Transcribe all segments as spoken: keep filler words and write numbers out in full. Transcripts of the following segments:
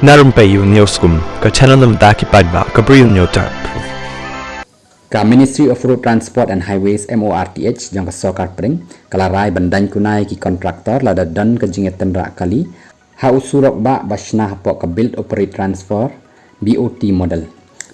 Na rympei ïa u News Kum, ka channel na bynta ki paidbah ka Bri u Hynñiewtrep. Ka Ministry of Road Transport and Highways, M O R T H, jong ka Sorkar Pdeng, ka la rai ban daiñ kuna ïa ki kontraktor lada don ka jingïatynrah kali ha u surok bah ba shna hapoh ka Build Operate Transfer, B O T model.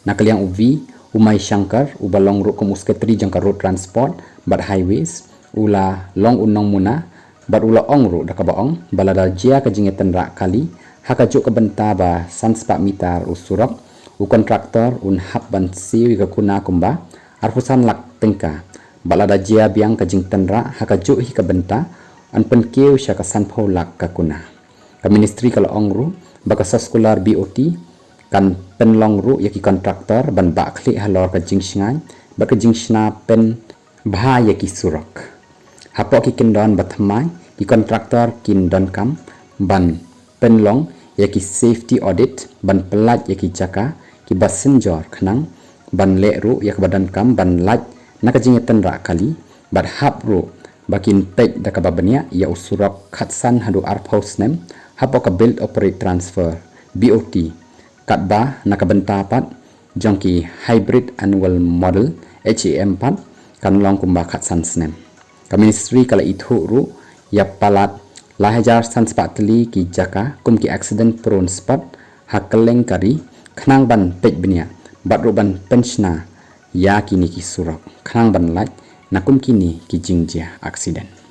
Na ka liang u V, u Umay Shankar, uba long ruh kum u Secretary jong ka Road Transport bad Highways, u la long u nongmuna bad u la ong ruh da kaba ong ba lada jia ka jingïatynrah kali ha kajuh ka bynta ba san spah mitar u surok, u kontraktor un hap ban siew ïa ka kuna kumba arphew san lak tyngka, bad lada jia biang ka jingtynrah ha kajuh hi ka bynta, yn pynkiew sha ka sanphew lak ka kuna. Ka Ministry ka la ong ruh ba ka soskular B O T kan pynlong ruh ïa ki kontraktor ban bah khlieh halor ka jingshngaiñ bad ka jingshna pynbha ïa ki surok. Hapoh ki kyndon ba thymmai, ki kontraktor kin donkam ban pynlong ïa ki safety audit ban pyllait ïa ki jaka kiba synjor khnang ban leh ruh ïa kaba donkam ban lait na ka jingïatynrah kali, bad hap ruh ba kin peit da kaba bniah ïa u surok khatsan haduh arphew snem hapoh ka Build Operate Transfer, B O T, katba na ka bynta pat jong ki Hybrid Annual Model, H A M, pat kan long kumba khatsan snem. Ka Ministry ka la ithuh ruh ïa palat lai hajar san spah tylli ki jaka kum ki accident prone spot ha kylleng ka ri khnang ban peit bniah bad ruh ban pynshna ïa kine ki surok khnang ban lait na kum kine ki jingjia accident.